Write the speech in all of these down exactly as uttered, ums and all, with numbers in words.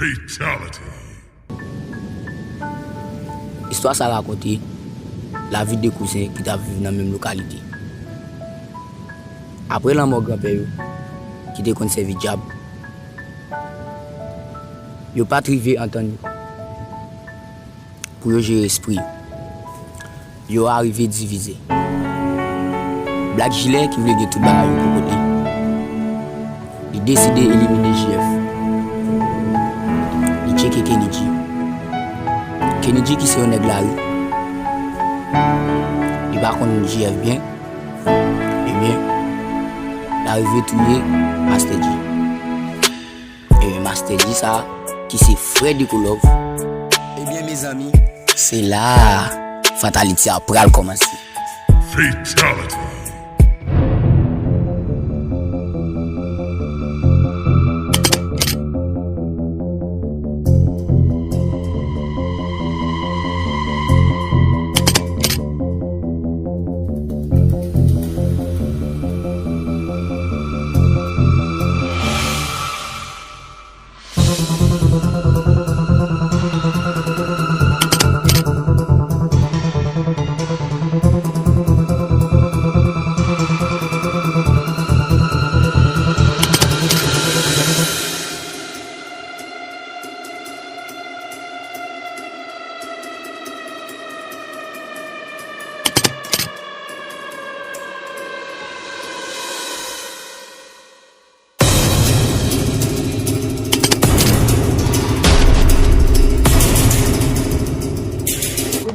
Fatality. Istwa sa rakonte lavi de kouzen ki t ap viv nan menm lokalite. Apre lanmò granpè yo, ki te konn sèvi dyab, yo pa t rive antann yo pou yo jere espri yo. Yo arive divize. Black Jilè ki vle gen tout bagay yo pou kote, li deside elimine J F. Li tcheke Kenny G. Kenny G ki se yon nèg lari, li pa konn J F byen, ebyen, l arive touye Master G. E Master G sa, ki se frè Deco Love. Ebyen, mezanmi, se la a Fatality a pral kòmanse. Fatality.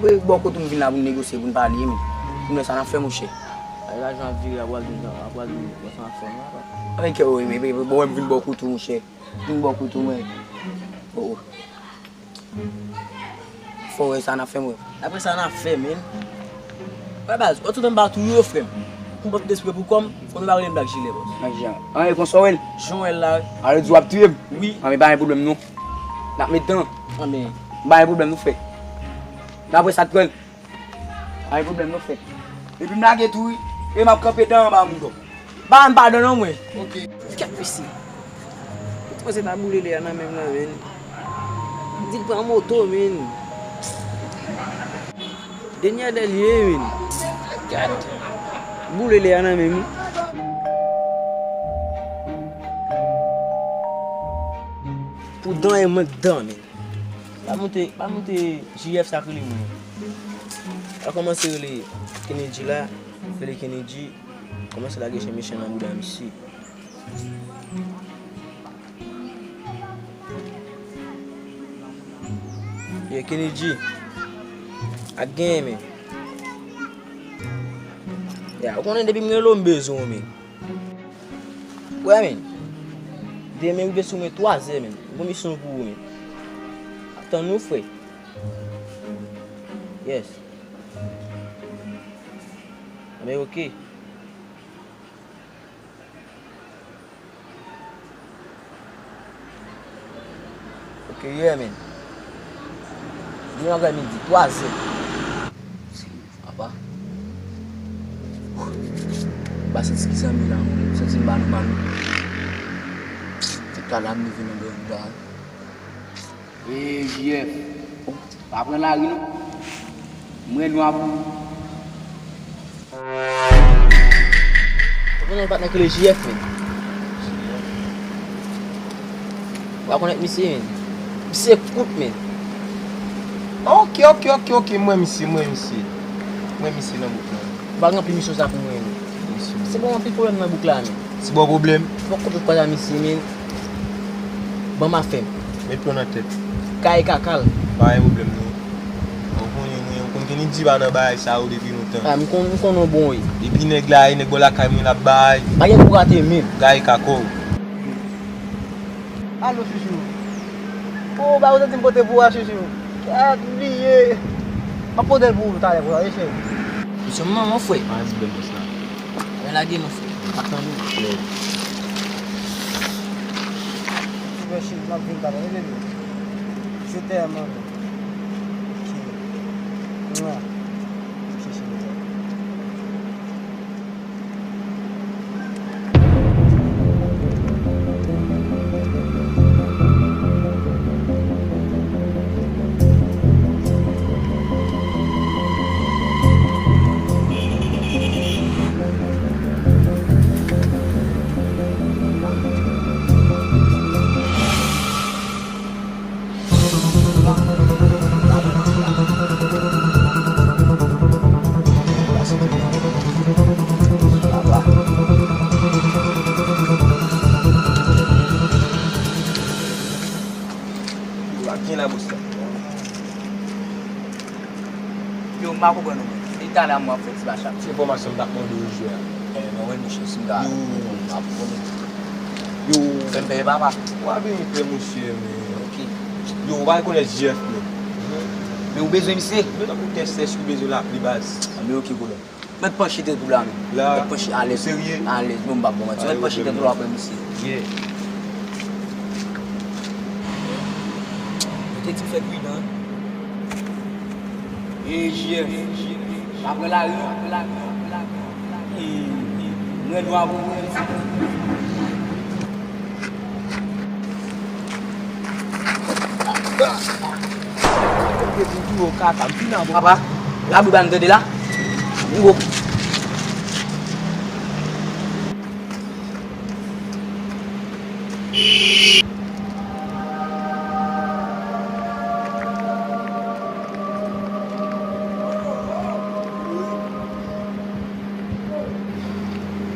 Ou bò kote m vin la pou n negosye, pou n pale, men. Pou n wè sa n ap fè, monchè. Ay, lajan ap vire, ap pral vin, ap pral vin, wè sa n ap fè, non, papa. Ay, kè w, men, men, men, bon, wè m vin bò kote w, monchè. Vin bò kote w, mwen. Oh, oh. Fò wè sa n ap fè, mwen. Apre sa n ap fè, men. Wè baz, wè tout anba tou yo, frè m. Pou m pran tout espri pou kò m, fò nou pa rele m Black Jilè, bòs. Black Jilè. An, e konsa w wè l? Jan w wè l la. A, yo di w ap touye m? Wi. An, men pa gen pwoblèm, non. N ap met tan. An, men. Pa gen pwoblèm, nou fè. N ap wè sa t pran. Pa gen pwoblèm, nou fè. Epi m lage tou, wi. E m ap kanpe dan anba mouton. Ba m padon non, mwen. Ok. Kèt mesye. Ou t panse ta boule lè a nan men m nan, men. Di l pran moto, men. Dènyè lè l ye, men. Gad. Boule lè a nan men m. Pou dan e mank dan, men. Pa monte, pa monte J F sa k rele mwen. Pa kòmanse rele Kennedy la, rele Kennedy. Kòmanse lage chen mechan nan bouda misye. Ye Kennedy. Ak genyen men. Ya, ou konnen depi m rele w m bezwen w men. Wè men. Demen rive sou mwen twazè men. M gon misyon pou ou men. Ap tann ou frè. Yes. Anben oke. Oke, yeah, man. Demen aprè midi, twazè. Apa. M pa santi ki zanmi la, mwen. M santi m pa nòmal, non. Tout la, la m leve nan bèl bouda. E, J F. Pa pran lari non. Mwen nwa pou ou. Ou konnen yon patnè ki rele J F, men. Ou pa konèt misye, men. Misye kout, men. Ok, ok, ok, ok. Mwen misye, mwen misye. Mwen misye nan bouk la. Ou pa ranpli misyon sa pou mwen, men. Misye. Se bon, anpil pwoblèm nan bouk la, men. Se bon pwoblèm. Fòk kote ou kwaze a misye, men. Ban m afè m. Met pye w nan tèt. Kay kaka l. Pa gen pwoblèm non. Ou konnen mwen, ou konn Kennedy pa nan bagay sa yo depi lontan. A, m konn, m konn ou bon wi. Depi nèg la, e nèg bò lakay mwen l ap bay. Pa gen kou rate menm. Kay kaka w. Alo, chouchou. O, ba ou te di m pote pou ou a, chouchou. A, bliye. M ap pote l pou ou talè, pou ou, wi, cheri. Misye manman, frè. Pa gen pwoblèm, bòs la. Mwen lage non, frè. M ap tann ou. Frè cheri, m ap vin talè, wi, bebe. Se tèlman bon. Ok. Mwa. Ok, cheri. Yo, m pa konprann ou menm. Se talè a m ap fè ti bachap. Se enfòmasyon m t ap mande w jwe a. Eh, mwen wè mesye, si m ta. Yo. M ap konnen. Yo. Fè m peye papa. W a vini frè mouche, men. Ok. Yo, w pa rekonèt J F, men. Men ou bezwen misye? Men tankou tès, èske ou bezwen l ap li baz? Ah, men ok, kolonn. Mèt panch chita tou la, men. La, mèt panch alèz. Serye? Alèz, non, m p ap ba w manti. Mèt panch chita tou la, w ap wè misye. Yeah. Yo te di m fè pridan. E J F, apre lari, e, mwen nwa pou mwen. Papa, labou ba m tande la. Ou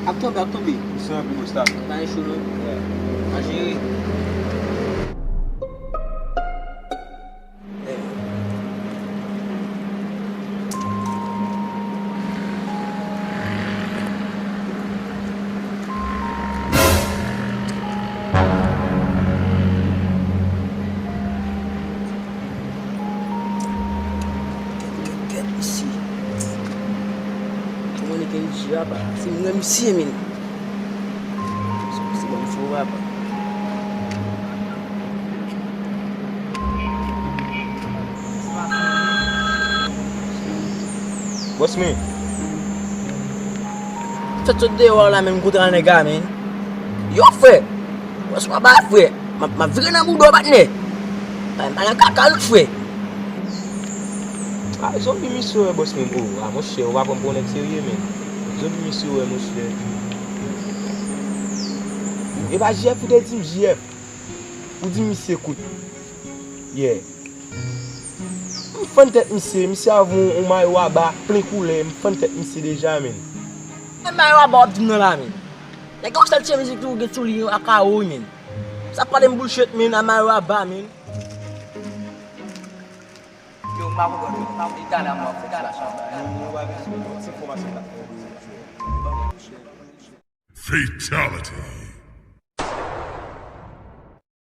Ap tonbe, ap tonbe. Misye anpil, bro, stop. Pa gen cho non. Yeah. Pa jere. Kèt, kèt, misye. Kòman li gen jira pa? Se mwen misye, men. Se, se bon, fò rap. Bòs mwen. Sot, sot deyò la menm kontra nèg la, men. Yo, frè. Bòs mwen pa frè. M ap, m ap vire nan bouda w, patnè. M pa nan kaka non, frè. Ah, zonbi misye wè, bòs mwen. Oh, ah, monchè, ou pa pran m pou yon nèg serye, men. Zonbi misye wè, monchè. E pa J F ou te di m, J F. Ou di misye kout. Yeah. M fann tèt misye, misye avè yon, yon mayo aba plen koulè, m fann tèt misye deja, men. E mayo aba w ap di m nan la, men. Nèg yo sèl tchè mizik tou gen sou li a kawo, men. Sa pale m bullshit, men, a mayo aba, men. Yo, m pa konprann, men. E talè a m ap fè ti bachap. Fatality.